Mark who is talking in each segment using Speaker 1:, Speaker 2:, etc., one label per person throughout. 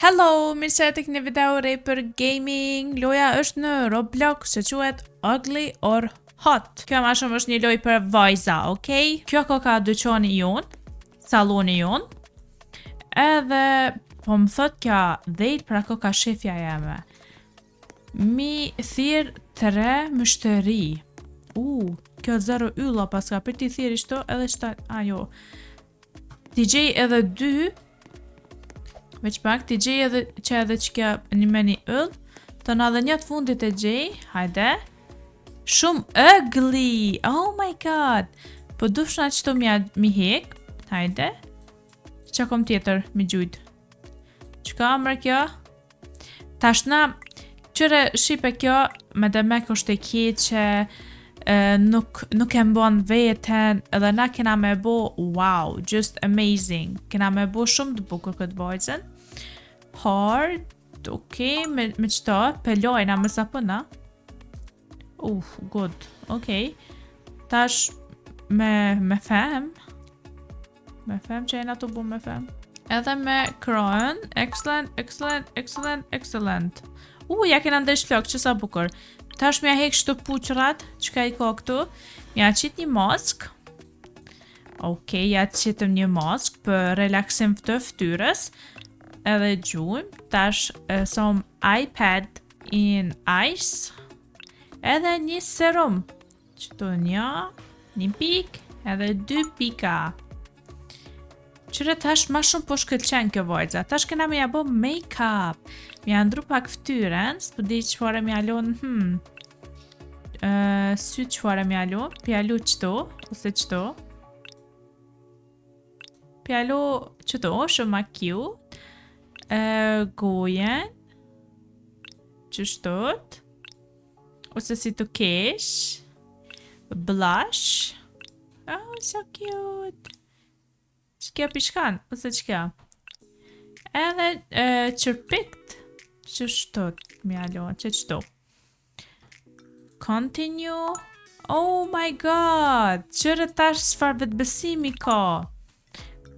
Speaker 1: Hello, mirë se tek një video re për gaming. Loja është në Roblox që quhet Ugly or Hot. Kjo ma shumë është një lojë për vajza, okej? Kjo ko ka dyqani jon, saloni jon. Edhe po më thot kja dhejt pra ko ka shefja jeme. Mi thirr tre myshteri. U, kjo zero ylla paska për ti thirr ishto edhe qëta, a jo. Ti gjej edhe dy Veç pak, ti gjej edhe që edhe që kja një me një yll. Të na dhe një të fundit e gjej. Hajde. Shumë ugly. Oh my God. Po dushna qëto mja mi hek. Hajde. Qa kom tjetër mi gjujt? Qka mërë kjo? Tash na, qëre shipe kjo, me demek është e keqe, e, nuk e mbon veten, edhe na kena me bo, wow, just amazing. Kena me bo shumë të bukur këtë vajzën. Hard, okej, me qëto, pelojna me sa pëna. Uf, good, okej. Tash, me fem, me fem që jena të bu me fem. Edhe me krojën, excellent, excellent, excellent, excellent. U, ja kena ndreq flok, që sa bukur. Tash m'ja hek shtu puqrat, që ka i ka këtu. M'ja qit një mask. Okej, ja qitëm një mask për relaksim të ftyrës. Edhe gjujmë. Tash e, some iPad in ice. Edhe një serum. Qëtu një pik, edhe dy pika. Qëre tash ma shumë po shkëlqen kjo vajza. Tash kena me ja bo make-up. Me ja ndru pak fytyrën, s'po di çfarë me ja lon, Sy çfarë me ja lo? Pja lu qëto, ose qëto. Pja lu qëto, shumë ma cute. Gojen. Qështot. Ose si të kesh. Blush. Oh, so cute. Që kjo pishkan, ose që kjo? Edhe e, qërpikt, që shtot, mi alo, që qëto. Continue. Oh my God, qërë tash çfarë vetëbesimi ka?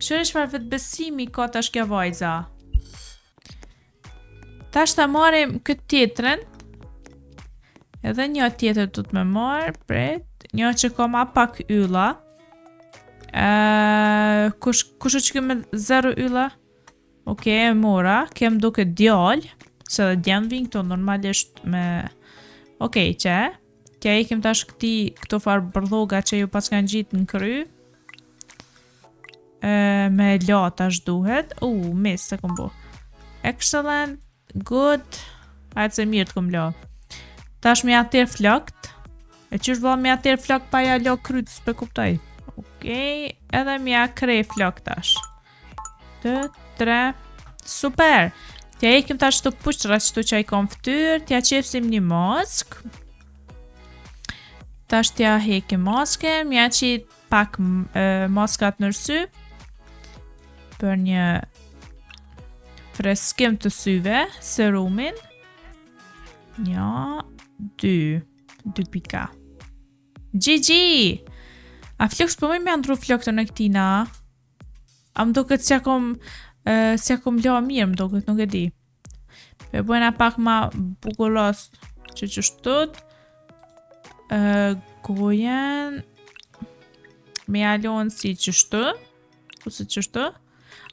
Speaker 1: Qërë çfarë vetëbesimi ka tash kjo vajza? Tash ta marrim këtë tjetrën. Edhe një tjetër du të me marrë, pret. Një që ka ma pak ylla. Kush është që me zero ylla? Okej, e mora. Kem duke djallë. Se dhe djemë vinë këto normalisht me. Okej, që? Tja ikim tash këti, këto farë bërlloga që ju pas kanë gjitë në kry. E, me la tash duhet. U, mis, se kom bo. Excellent, good. Hajtë se mirë të kom la. Tash me atër flokt. E qysh vëlla me atër flok pa ja lo kryt, s'pe kuptoj. Okej, edhe me ja kre flok tash. 2, 3, super. Tja ikim tash të puqra qëtu që i kom ftyrë, tja qefsim një mask. Tash tja hekim maske, mja qit pak e, maskat në sy. Për një freskim të syve, serumin. Një, dy, dy pika. GG! A flok s'po më me ndru flokët në këtina? A më duket s'ja kom, e, s'ja kom la mirë, më duket, nuk e di. Pe bojna pak ma bukuros që qështut. E, gojen me ja lon si qështu ose qështu.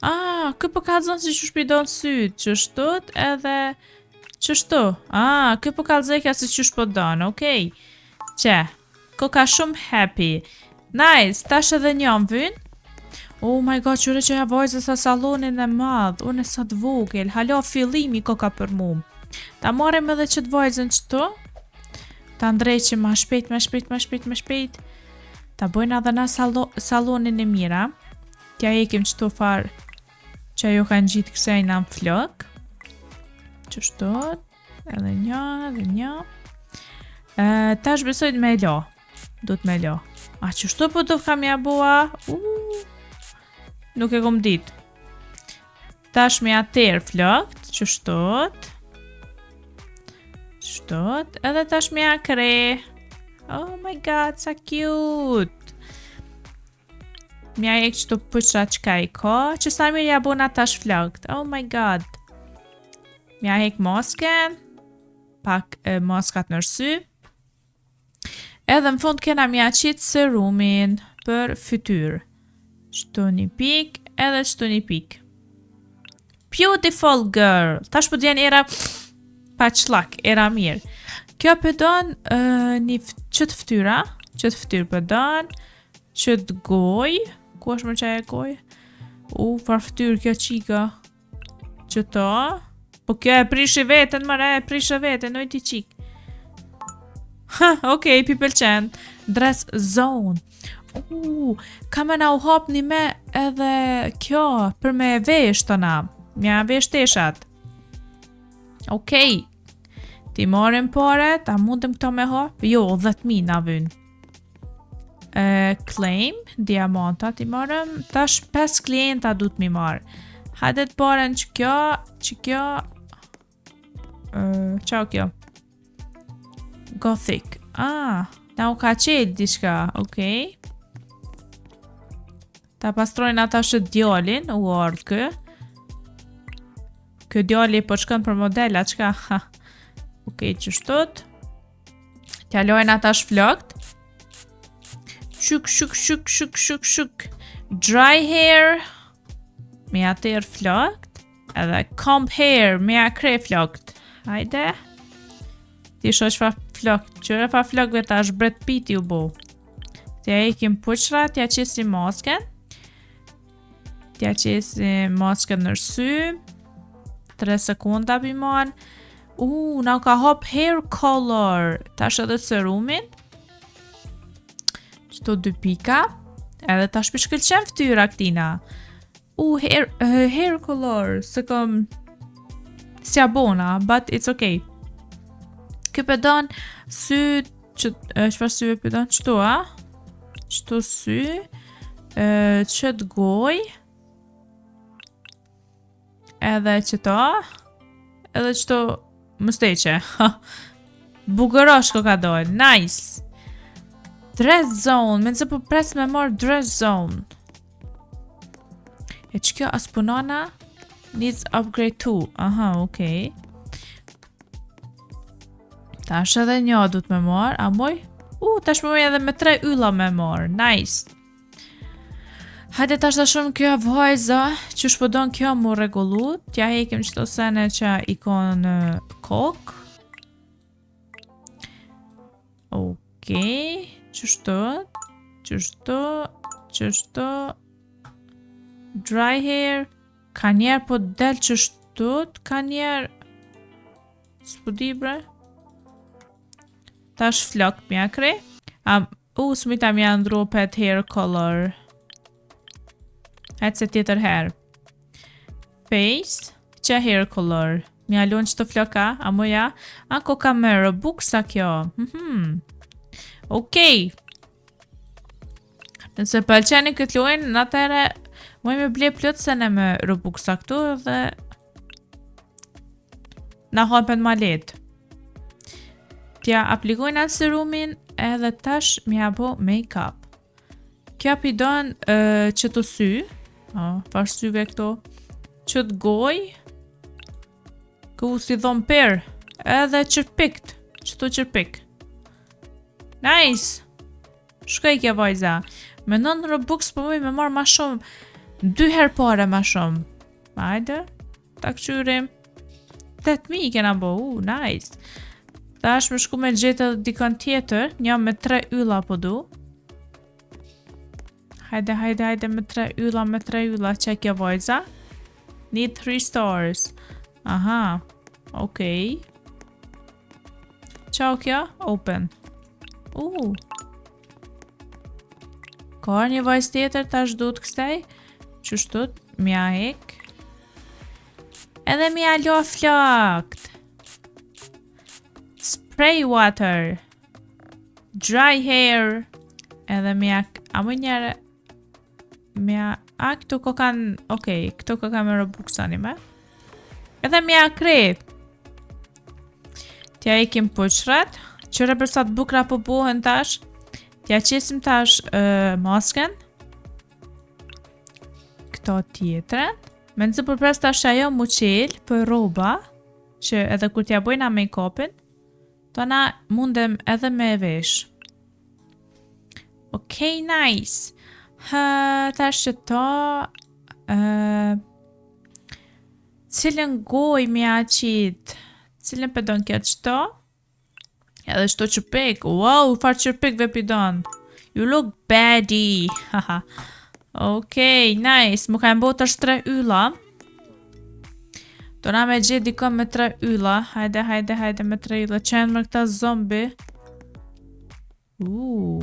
Speaker 1: Ah, kë po kallzon si qysh po don syt, qështut edhe qështu. Ah, kë po kallzoj ka si qysh po don, okej. Qe, ko ka shumë happy. Nice, tash edhe një më vyn. Oh my God, qyre që ja vajzë sa salonin e madh, unë e sa të vogël, hala fillimi ko ka për mu. Ta marrim edhe që të vajzën qëtu, ta ndreqim ma shpejt, ma shpejt, ma shpejt, ma shpejt. Ta bojna edhe na salonin e mira. Tja hekim qëtu farë që ajo kanë gjitë kësaj në flok. Qështu, edhe një, edhe një. E, tash besoj me lo. Do të me lo. A qështu po do kam ja bua? Uh, nuk e kom dit. Tash me atër flokt, qështut. Qështut, edhe tash me ja kre. Oh my God, sa cute. Mja e qëtu puqra që ka i ka, që sa mirë ja bona tash flokt. Oh my God. Mja hek masken, pak e, maskat në sy. Edhe në fund kena mja qitë serumin për fytyrë. Qëtu një pik, edhe qëtu një pik. Beautiful girl. Tash po djen era pa qlak, era mirë. Kjo po don uh, një qëtë fytyra, qëtë fytyrë po don, qëtë goj, ku është më qaja goj? U, far fytyrë kjo qika. Qëto? Po kjo e prishi vetën, mëre, e prishi vetën, oj ti qik. Ha, okej, okay, pi pëlqen. Dress zone. U, ka me na u hap një me edhe kjo, për me vesh të na. Mja vesh teshat. Okej. Ti marrim pare, ta mundem këto me hap? Jo, 10.000 na vyn. E, claim, diamanta ti marrëm. Tash 5 klienta du të mi marrë. Hajde të paren që kjo, që kjo... E, qa kjo? Gothic. Ah, na u ka qelë diçka, okej. Ta pastrojnë ata shë djalin, u ardhë kë. Kë djali po shkon për model, a qka? Ha. Okej, që shtot. T'ja lojnë ata shflokt. Shuk, shuk, shuk, shuk, shuk, shuk. Dry hair. Me ja tërë flokt. Edhe comb hair, me ja kre flokt. Hajde. Ti shoh çfarë flok, qyre fa flokëve tash Brad Pitt u bo. T'ja ikim puqra, t'ja qesim masken. T'ja qesim masken në sy. 3 sekunda biman. U, na ka hop hair color. Tash edhe serumin. Qëto dy pika. Edhe tash pi shkëlqen fytyra këtina. U, hair, uh, hair color. Se kom... S'ja bona, but it's okay. Kjo pe don sy që çfarë syve pe don qëto a? Qëto sy, e, qëtë goj, edhe qëto, edhe qëto musteqe. Bukurosh ko ka dojnë, nice. Dress zone, me nëse po pres me marrë dress zone. E që kjo as punona? Needs upgrade too. Aha, okej. Tash edhe një du të me marrë, a moj? U, tash më moj edhe me tre ylla me marrë, nice. Hajde tash ta shumë kjo vajza, që shpo don kjo mu rregullu, t'ja hekim qëto sene që i ka në kokë. Okej, qështu, qështu, qështu, dry hair, ka njerë po del qështu, ka njerë, s'po di bre. Tash flok mja kre. A, u, s'mujta mja ndru pet hair color. Hajtë se tjetër herë. Face, që hair color. Mja lon që të floka, a moja? A, ko ka me Robuxa kjo. Mm -hmm. Okej. Nëse pëlqeni këtë lojnë, në atëre muj me ble plot sene me Robuxa këtu dhe na hapen ma letë. T'ja aplikojnë atë serumin edhe tash m'ja bo make-up. Kjo pi don uh, që të sy, oh, farë syve këto, që të goj, ku si dhon per, edhe qërpikt, që të qërpik. Nice! Shkoj kjo vajza. Me nën Robux po muj me marrë ma shumë, dy herë pare ma shumë. Hajde, ta këqyrim. 8000 kena bo, uh, nice. Tash me shku me gjetë edhe dikon tjetër, një me tre ylla po du. Hajde, hajde, hajde me tre ylla, me tre ylla, që kjo vajza? Need three stars. Aha, okej. Qa o kjo? Open. Uh. Ka një vajzë tjetër, tash du të kësaj. Qështut, mja hek. Edhe mja lo flokt. Spray water. Dry hair. Edhe mja... A më njerë... Mja... A, këto ko kanë... Okej, këto ko kanë me Robux anime. Edhe mja kre. T'ja ikim puqrat. Qëre për sa të bukra po bohen tash. T'ja qesim tash uh, masken. Këto tjetren. Me nëse për pres tash ajo mu qel për roba. Që edhe kur t'ja bojna make-upin, të na mundem edhe me e vesh. Okej, nice. Ha, tash që ta... Uh, cilën goj me ja qit? Cilën pe don kjo qëto? Edhe qëto qërpik. Wow, far qërpikve pi don. You look baddie. Haha. Okej, nice. Më ka mbo tash tre ylla. Do na me gjetë dikon me tre ylla. Hajde, hajde, hajde me tre ylla. Që janë me këta zombi? Uuu.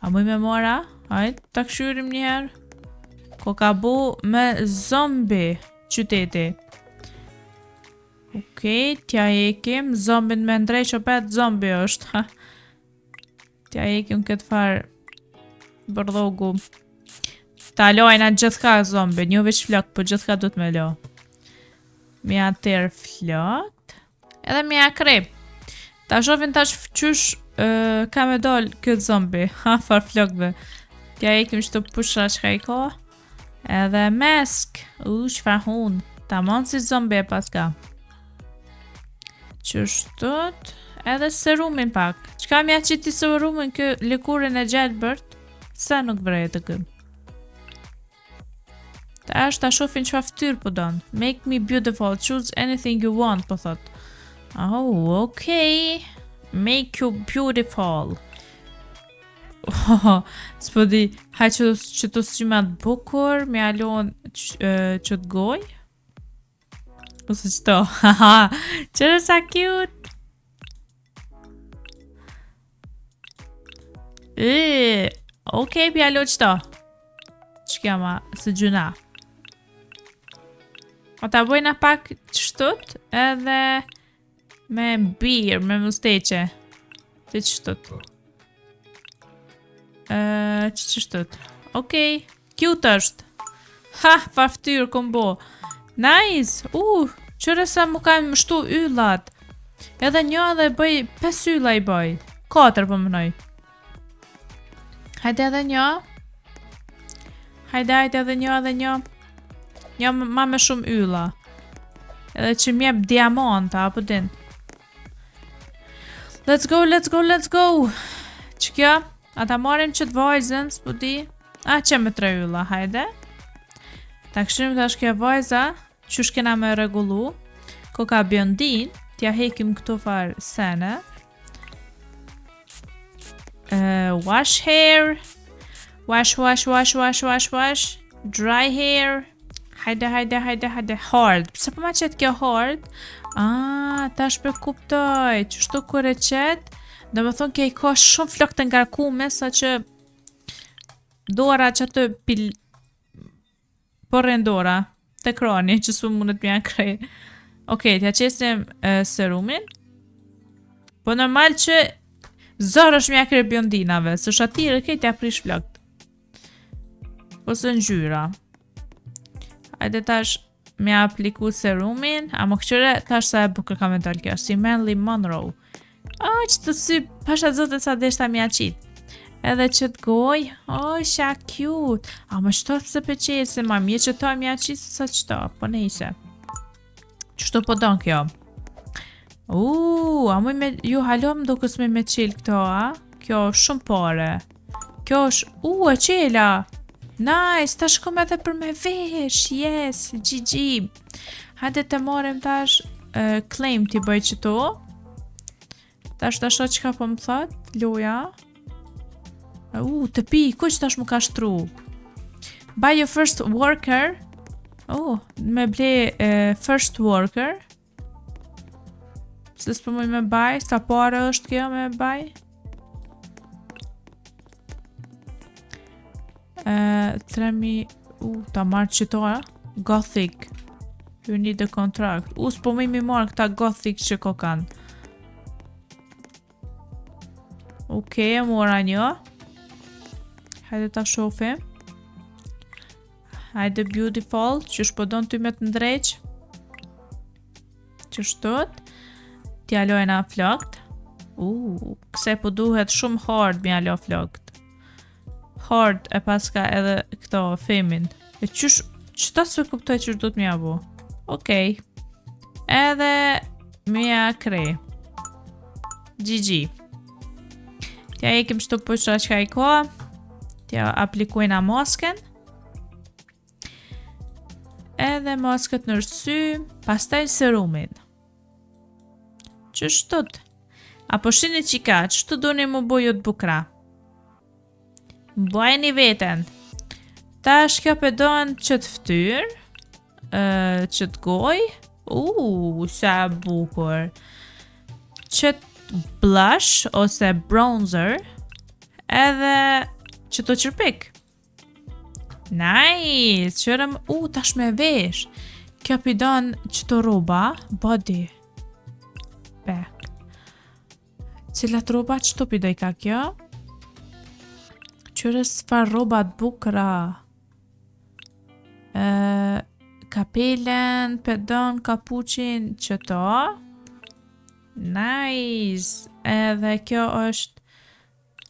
Speaker 1: A muj me mora? Hajde, ta këshyrim njëherë. Ko ka bu me zombi qyteti. Okej, t'ja hekim. Zombin me ndreq opet zombi është. T'ja hekim këtë farë bërllogu. Ta lojna gjithka zombi, një veç flok, po gjithka do të me lo. Me ja tërë flok. Edhe me ja kre. Ta shofin tash qysh uh, ka me dal këtë zombi. Ha, far flokve. T'ja hekim qëto pushra çka i ka. Edhe mask. U, çfarë hun. Tamam si zombi e paska. Qështut. Edhe serumin pak. Çka m'ja qiti serumin kë lëkurën e gjelbërt? Sa nuk vreje të kë. Tash ta shofin çfarë fytyrë po don. Make me beautiful, choose anything you want, po thot. Oh, okay. Make you beautiful. Oh, s'po di, haj që, që të symat bukur, me alon që, që të goj. Ose qëto, haha, qëre sa cute. E, okej, okay, pja lo qëto. Që kjo ma, se gjyna. O ta bojna pak qështut, edhe me beard, me musteqe. Të qështut. Që qështut. Okej, cute është. Ha, fa ftyrë, kom bo. Nice! Uh, qëre sa mu kanë shtu yllat. Edhe një edhe bëj, pes ylla i bëj. Katër po mënoj. Hajde edhe një. Hajde, hajde edhe një edhe një. Një ma me shumë ylla. Edhe që m'jep diamanta, apo din. Let's go, let's go, let's go. Që kjo? A ta marrim qëtë vajzën, s'po di. A, që me tre ylla, hajde. Ta këshyrim tash kjo vajza, qysh kena me rregullu. Koka bjondin, t'ja hekim këto farë sene. Uh, wash hair. Wash, wash, wash, wash, wash, wash. Dry hair. Hajde, hajde, hajde, hajde, hard. Pse po ma qet kjo hard? Ah, tash po kuptoj. Qështu kur e qet, do më thonë kjo i ka shumë flok të ngarkume, sa që dora që atë pil... Po rren dora, te krani, që s'po mundet m'ja kre. Okej, t'ja qesim e, serumin. Po normal që zor është m'ja kre bjondinave, se shatire krejt ja prish flokt. Ose ngjyra. Hajde tash me apliku serumin, a më këqyre tash sa e bukur ka me dalë kjo, si Marilyn Monroe. A, që të sy, pasha zotë sa deshta m'ja qitë. Edhe që të goj, o, sa cute. A më qëto se peqese, ma mirë që ta m'ja qitë se sa qëto, po nejse. Qështu po don kjo? Uuu, a muj me, ju halo më do kësë me me qilë këto, a? Kjo shumë pare. Kjo është, u, e qela! Nice, tash kom edhe për me vesh, yes, GG. Hajde të marrim tash uh, claim t'i bëj qëto. Tash ta shoh çka po më thot, loja. U, të pi, kuq tash më ka shtru? Buy your first worker. Oh, me ble uh, first worker. Pse s'po muj me buy, sa pare është kjo me buy? E, 3000, u, ta marrë qëto, a? Gothic. You need a contract. U, s'po muj me marrë këta Gothic që ko kanë. Okej, e mora një. Hajde ta shofim. Hajde beautiful, qysh po don ty me të ndreq. Qështut. T'ja lojna flokt. U, kësaj po duhet shumë hard m'ja lo flokt. Hard e paska edhe këto femin. E qysh, qëta s'e kuptoj qysh duhet m'ja bo. Okej. Edhe me ja kre. GG. T'ja hekim qëto puçra çka i ka. T'ja aplikojna masken. Edhe maskët në sy, pastaj serumin. Qështut? A po shini qika, qështu doni mu bo ju të bukra? Bajni veten. Tash kjo pe don qëtë ftyrë, qëtë gojë, uuu, sa e bukur. Qëtë blush ose bronzer, edhe qëto qërpik. Nice, qërëm, u, tash me vesh. Kjo pi don qëto rroba, body. Back. Cilat rroba qëto pi dojka kjo? Qyre çfar rroba të bukra. E, kapelen, pe don, kapuqin, qëto. Nice. Edhe kjo është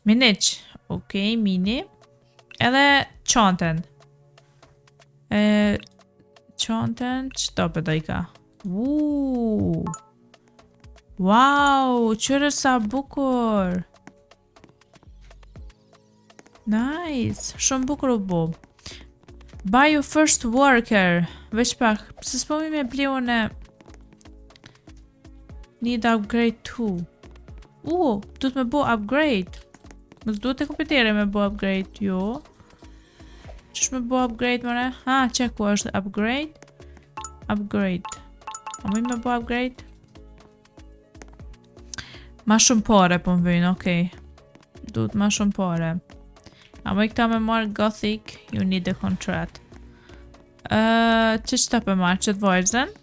Speaker 1: Miniq, ok, mini. Edhe çantën. E, çantën, qëto pe dojka? Uuu. Wow, qyre sa bukur. Nice, shumë bukur u bo. Buy your first worker. Veç pak, pse s'po muj me ble une Need upgrade to. U, duhet me bo upgrade. Mos duhet te kompjuteri me bo upgrade, jo. Qysh me bo upgrade, more? Ha, qe ku është upgrade? Upgrade. A muj me bo upgrade? Ma shumë pare po më vynë, okej. Okay. Duhet ma shumë pare. A muj këta me marrë Gothic, you need a contract. Uh, që qëta pe marrë, qëtë vajzën?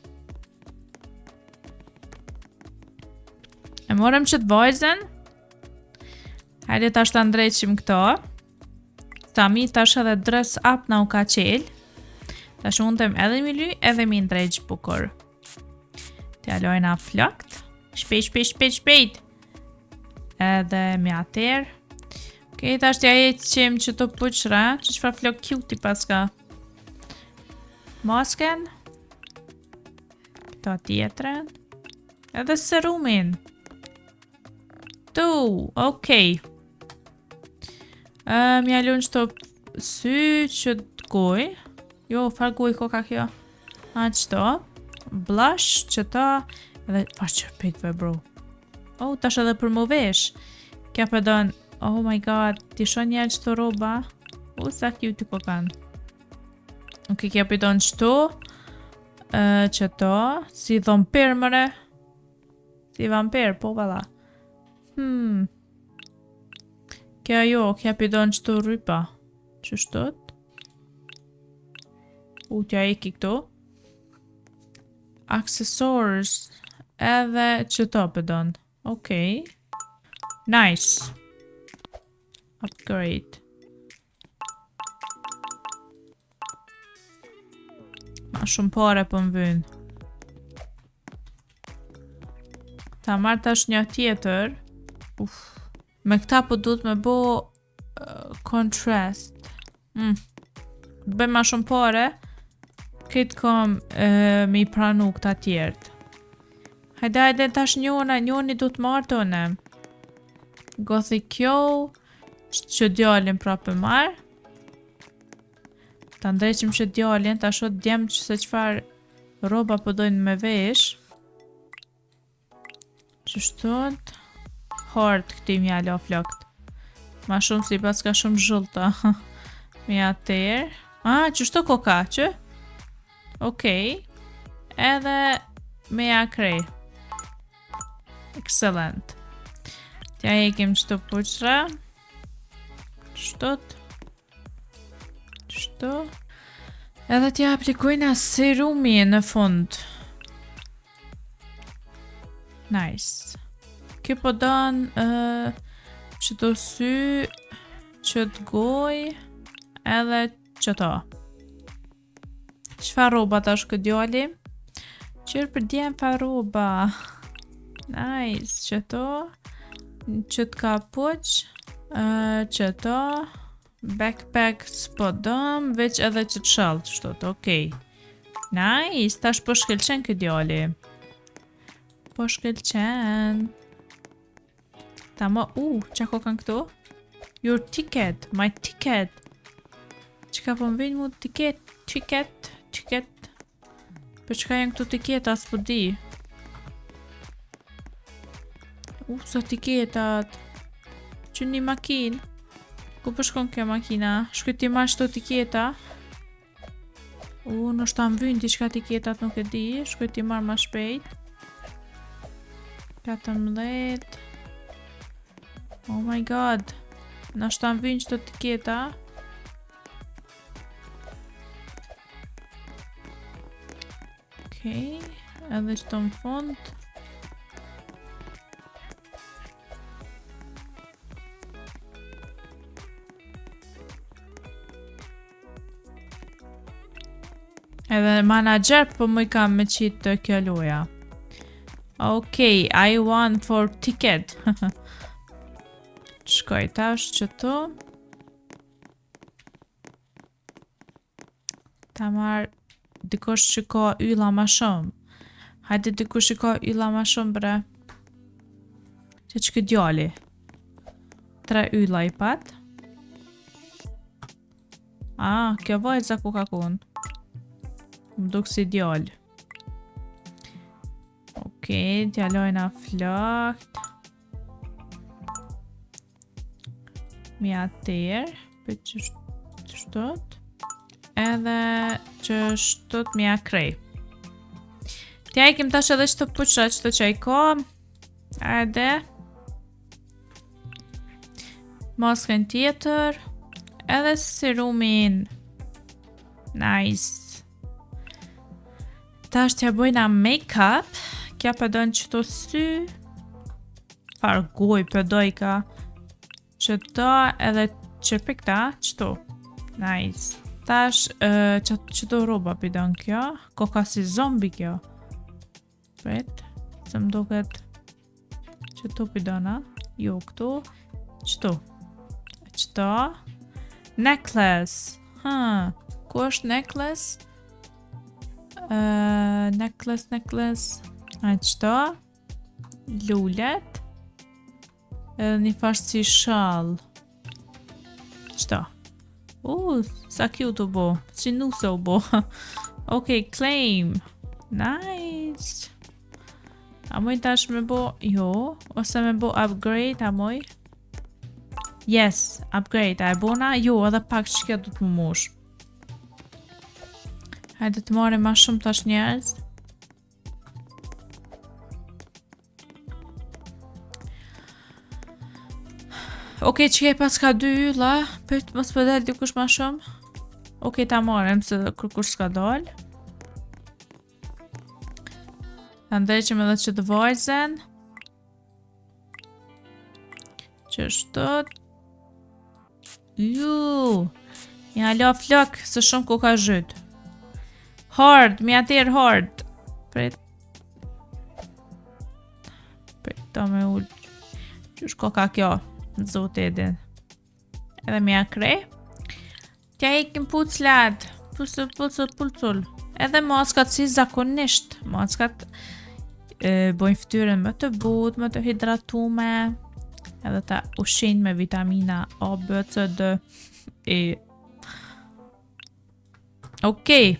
Speaker 1: E morëm qëtë vajzën. Hajde tash ta ndreqim këto. Tani tash edhe dress up na u ka qel. Tash mundem edhe mi ly, edhe mi ndreq bukur. T'ja lojna flokt. Shpejt, shpejt, shpejt, shpejt. Edhe mi atër. Okej, tash t'ja heqim qëto puçra. Që çfarë flok cute i paska. Masken. Këta tjetrën. Edhe serumin. Tu, okej. Okay. Uh, M'ja lënë qëto sy qëtë goj. Jo, far goj koka kjo. A, qëto. Blush, qëto. Edhe, far qërpikve, bro. Oh, tash edhe për mu vesh. Kjo po don, oh my god, t'i shoh njerë qëto rroba. U, sa cute i kokan. Ok, kjo po don qëto. Qëto, si vampir mëre. Si vampir, po valla. Hmm. Kjo jo, kjo po don qëto rrypa. Qështut? U, t'ja heki këto. Accessories. Edhe qëto po don. Okej. Nice. Upgrade. Ma shumë pare po më vynë. Ta marr tash një tjetër. Uf. Me këta po duhet me bo uh, contrast. Mm. Bëj ma shumë pare. Këtë kom uh, me i pranu këta tjertë. Hajde, hajde, tash njona, njoni duhet marrë të une. Gothic kjo, që djalin pra pe marr. Ta ndreqim që djalin, ta shoh djemt që se çfarë rroba po dojnë me vesh. Qështut? Hard këti m'ja lo flokt. Ma shumë si paska shumë zhullta. Me ja tërë. Ah, qështu koka, që? Okej. Edhe me ja krej. Excellent. T'ja hekim qëto puçra. Qështut. Qështu. Edhe t'ja aplikojna serumi në fund. Nice. Kjo po don uh, qëto sy, qëtë goj, edhe qëto. Çfarë rroba tash ky djali? Qërë për djem farë rroba. Nice, qëto. Qëtë kapuç. Qëto. Backpack s'po dom, veç edhe qëtë shall, qështu, okej. Nice, tash po shkëlqen ky djali. Po shkëlqen. Ta më, u, qa ko kanë këtu? Your ticket, my ticket. Qka po më vinë mu ticket, ticket, ticket. Për qka janë këtu tiketa, s'po di. U, sa tiketat. Që një makinë. Ku po shkon kjo makina? Shkoj t'i marr qëto tiketa. U, ndoshta më vynë diçka tiketat nuk e di. Shkoj t'i marr ma shpejt. 14. Oh my god. Ndoshta më vynë qëto tiketa. Okej, edhe qëto në fund. Edhe manager po më i kam me qitë të kjo loja. Okej, I want for ticket. Shkoj tash qëtu. Ta marr dikush që ka ylla ma shumë. Hajde dikush që ka ylla ma shumë bre. Që që këtë djali. Tre ylla i pat. Ah, kjo vajza ku ka kun. Më duk si djalë. Okej, t'ja lojna flakt. Mi atër, për që shtot. Edhe që shtot mi a krej. T'ja ikim tash edhe qëto puqra qëto që i ka. Edhe. Maskën tjetër. Edhe serumin. Nice. Tash t'ja bojna make-up. Kja po don qëto sy. Far goj po dojka. Qëto edhe qërpikta, qëto. Nice. Tash, uh, që, qëto rroba p'i don kjo. Koka si zombi kjo. Prit, se më duket qëto p'i don, a? Jo, këto. Qëto. Qëto. Necklace. Ha, ku është necklace? Uh, necklace, necklace. A, qëto? Lulet. Edhe një farë si shall. Qëto? Uh, sa cute u bo. Si nuse u bo. ok, claim. Nice. A muj tash me bo? Jo. Ose me bo upgrade, a muj? Yes, upgrade. A e bona? Jo, edhe pak që kjo do të më mush. Hajde të marrim ma shumë tash njerëz. Ok, që ke pas ka dy ylla, prit mos po del dikush ma shumë. Ok, ta marrim se kërkush s'ka dal. Ta ndreqim edhe qëtë vajzën. Qështu. Ju. Ja la flok se shumë ku ka zhyt. Hard, mi atër hard. Prit. Prit, ta me ul. Qysh ko ka kjo? Zoti e din. Edhe mi a kre. T'ja hekim puclat. Pucul, pucul, pucul. Edhe maskat si zakonisht. Maskat e, bojnë fytyrën më të butë, më të hidratume. Edhe ta ushqejnë me vitamina A, B, C, D, E. Okej.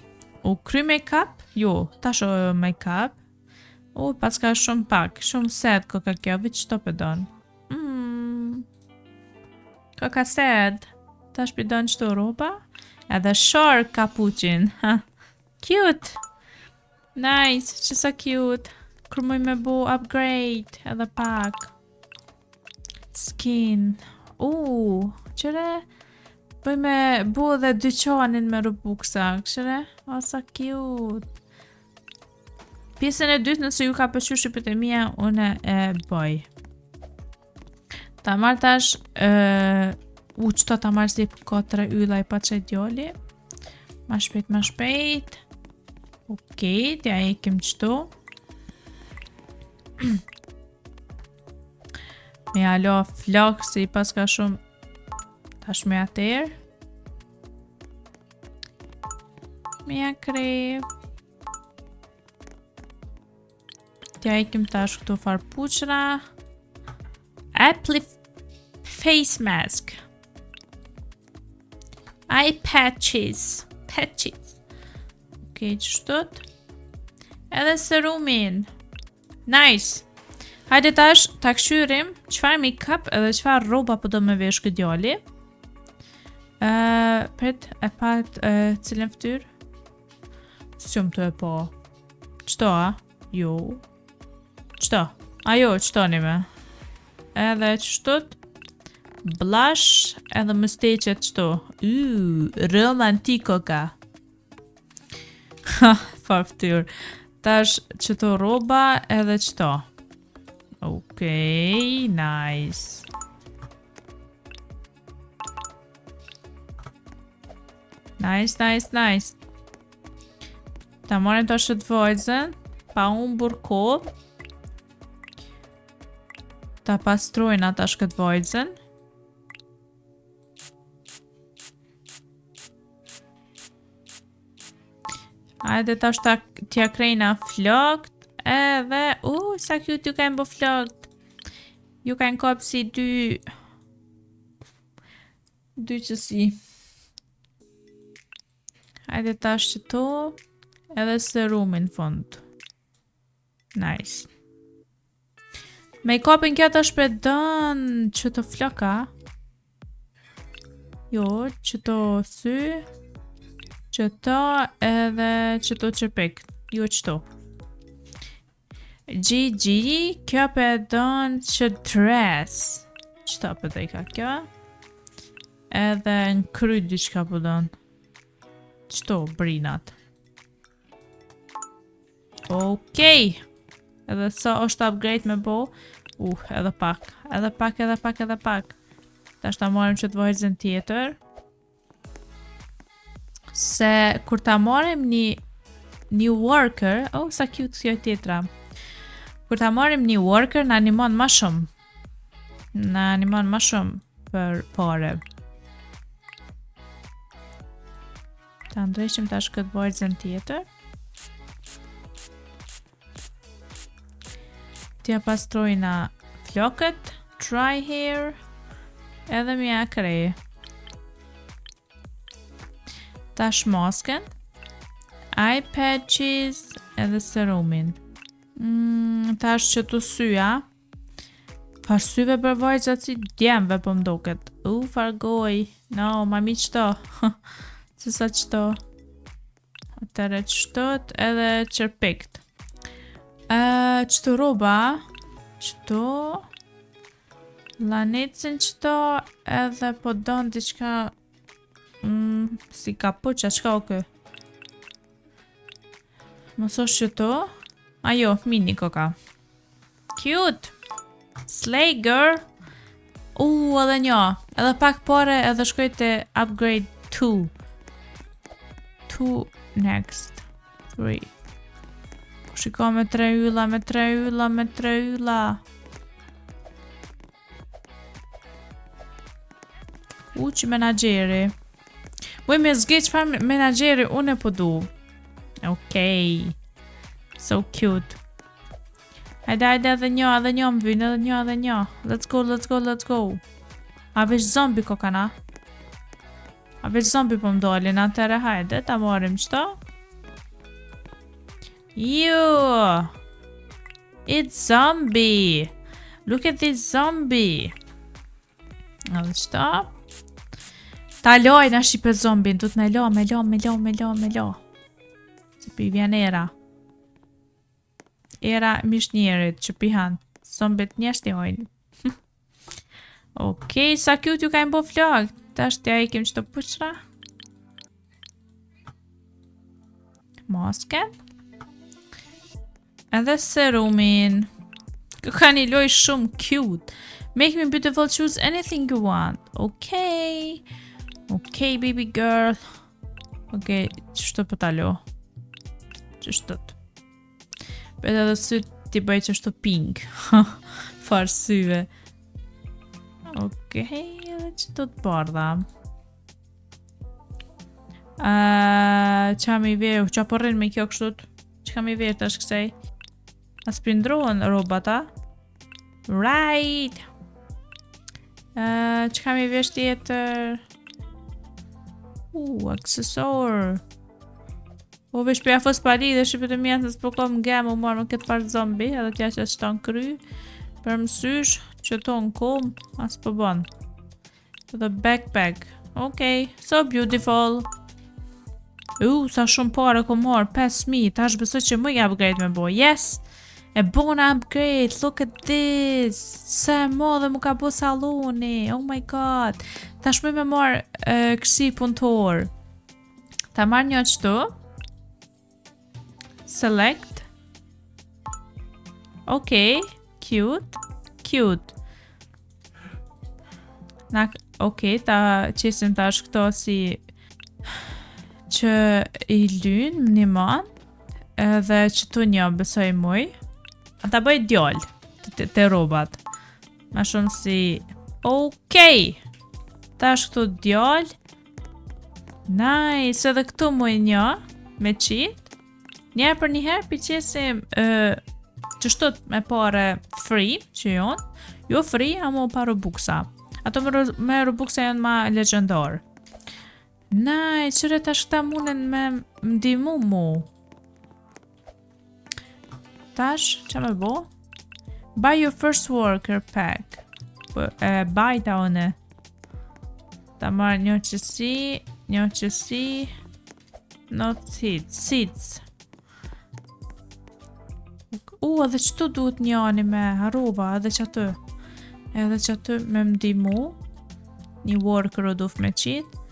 Speaker 1: U kry make-up? Jo, tash o make-up. U, paska shumë pak, shumë sad koka kjo, veç qëto pe don. Mm. Koka sad. Tash p'i don qëto rroba. Edhe shark kapuqin. Ha. Cute. Nice, që sa cute. Kur muj me bo upgrade, edhe pak. Skin. U, qëre? Bëj me bo dhe dyqanin me Robuxa, qëre? O, sa cute. Pjesën e dytë nëse ju ka pëlqyer shqipet e mia, unë e bëj. Ta marr tash ë u qëto ta marr si ka tre ylla i pa qaj djali. Ma shpejt, ma shpejt. Okej, t'ja hekim qëto. Me ja la flok se i paska shumë tash me atër. Me ja kre. T'ja hekim tash këto farë puçra. Apply face mask. Eye patches. Patches. Okej, okay, qështut. Edhe serumin. Nice. Hajde tash ta kqyrim çfarë make-up edhe çfarë rroba po do me vesh ky djali. Ë, uh, prit, e pat uh, cilën fytyrë? S'jom tu e pa. Qëto a? Jo. Qëto? A jo, qëto një me. Edhe qështut? Blush edhe musteqet qëto. Uuu, romantiko ka. Ha, farë ftyrë. Tash qëto rroba edhe qëto. Okej, nice. Nice, nice, nice. Ta marrim tash qët vajzën, pa humbur kohë. Ta pastrojna tash këtë vajzën. Hajde tash ta t'ja krejna flokt Edhe, u, sa cute ju kanë bo flokt Ju kanë kap si dy Dy qësi Hajde tash qëto Edhe serumin fund Nice. Make-upin kjo tash pe don qëto floka. Jo, qëto sy. Qëto edhe qëto qërpik. Jo qëto. GG, kjo pe don që dress. Qëto pe dojka kjo. Edhe në kry diçka po don. Qëto brinat. Okej. Edhe sa është upgrade me bo? Uh, edhe pak. Edhe pak, edhe pak, edhe pak. Tash ta marrim qëtë vajzën tjetër. Se kur ta marrim një një worker, oh, sa cute kjo tjetra. Kur ta marrim një worker, na nimon ma shumë. Na nimon ma shumë për pare. Ta ndreqim tash këtë vajzën tjetër. T'ja pastrojna flokët, dry hair, edhe me ja kre. Tash masken, eye patches, edhe serumin. Mm, tash qëto syja, Far syve për vajzat si djemve po m'doket. U, far goj. No, ma mi qëto. Se sa qëto. Atëre qëtot edhe qërpikt. Uh, qëto rroba. Qëto. Llanicin qëto edhe po don diçka mm, si kapuça, çka o kë? Mos është qëto? Ajo, mini koka. Cute. Slay girl. U, edhe një. Edhe pak pare edhe shkoj te upgrade 2. 2 next. 3. Shiko me tre ylla, me tre ylla, me tre ylla. U, që menaxheri. Muj me zgjedh çfarë menaxheri unë e po du. Okej. So cute. Hajde, hajde, edhe një, edhe një më vynë, edhe një, edhe një. Let's go, let's go, let's go. A veç zombi kokana? A veç zombi po më dolin, atëherë hajde, ta marrim qëto. Ju! It's zombie! Look at this zombie! Edhe qëto. Ta lojna shqipe zombin, du të me lo, me lo, me lo, me lo, me lo. Se pi vjen era. Era mish njerit që pi han. Zombit njerëz t'i hojnë. Okej, sa cute ju kanë bo flokët. Tash t'ja hekim qëto puçra. Masken. Edhe serumin. Kjo ka një lojë shumë cute. Make me beautiful, choose anything you want. Okej. Okej, baby girl. Okej, qështu po ta lo? Qështu? Për edhe sytë t'i bëj qështu pink. Farë syve. Okej, edhe qëto të bardha. Uh, qa mi verë, qa po rrin me kjo kështu? Çka mi verë tash kësaj? A s'pi ndrohen robat, a? Right! Uh, Çka mi vesh tjetër? U, aksesor. O, vesh për ja fos pali dhe shqipet e mija se s'po kom gem u marrë me këtë farë zombi, edhe t'ja që qëta në kry, për mësysh, që to në kom, as po bon. Dhe backpack. Okej, so beautiful. U, sa shumë pare ko marrë, 5.000, tash besoj që më i upgrade me bo. Yes! E bona upgrade, look at this! Se mo dhe mu ka bo saloni, oh my god. Tash më me marrë e, kësi punëtor. Ta marrë një qëtu. Select. Okej, cute, cute. Na, okej, ta qesim tash këto si që i lyn më një man edhe që tu një besoj muj. A ta bëj djallë të, të, të robat. Ma shumë si okej. Tash këtu djallë. Nice, edhe këtu muj një me qitë. Njerë për njëherë pi qesim uh, qështu me pare free që jonë. Jo free, amo pa Robuxa. Ato me, me Robuxa janë ma legjendar. Nice, qëre tash këta munden me ndimu mu. Tash, që me bo? Buy your first worker pack. Po, e, buy ta one. Ta marrë një qësi, një qësi, not seeds, seeds. U, edhe qëtu duhet njani me harova, edhe që aty. Edhe që aty me mdimu. Një worker o duf me qitë.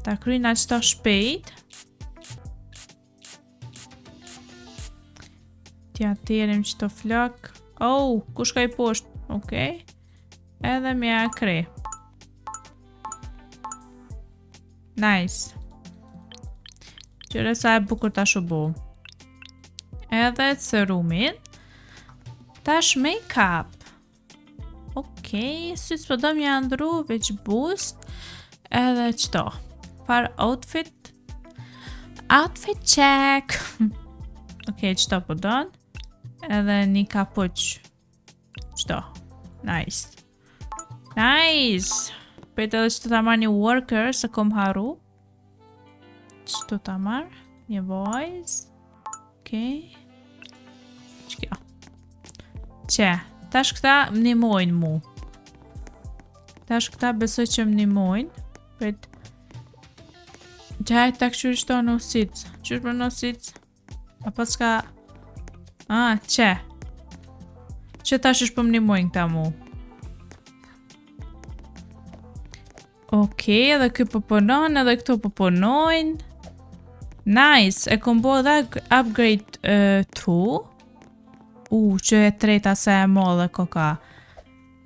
Speaker 1: Ta kryna qëta shpejt. T'ja terim qëto flok. Oh, kush ka i poshtë? Okej. Edhe me ja kre. Nice. Qyre sa e bukur tash u bo. Edhe serumin. Tash make-up. Okej, okay, sytë s'po do m'ja ndru, veç boost. Edhe qëto. Far outfit. Outfit check. Okej, okay, qëto po don. Edhe një kapuq. Qëto. Nice. Nice! Prit edhe që të ta marrë një worker, se kom haru. Që të ta marrë? Një vajzë. Okej. Që kjo? Qe, tash këta më nimojnë mu. Tash këta besoj që më nimojnë. Prit. Gjajt ta këshyri qëto në sic. Qysh për në sic? Apo s'ka... Ah, qe. Që tash është po më nimojnë këta mu. Okej, edhe ky po punon, edhe këto po punojnë. Nice, e kom bo edhe upgrade uh, tu. U, që e treta se e modhe koka.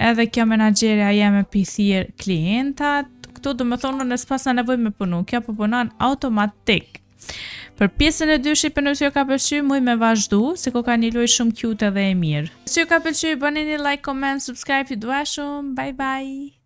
Speaker 1: Edhe kjo menaxherja jeme pi thirr klientat. Këtu do me thonë unë s'pasna nevoj me punu. Kjo po punon automatik. Për pjesën e dy shqipe nëse ju ka pëlqy, muj me vazhdu, se ko ka një lojë shumë cute edhe e mirë. Nëse ju ka pëlqy, bëni një like, comment, subscribe, ju dua shumë, bye bye!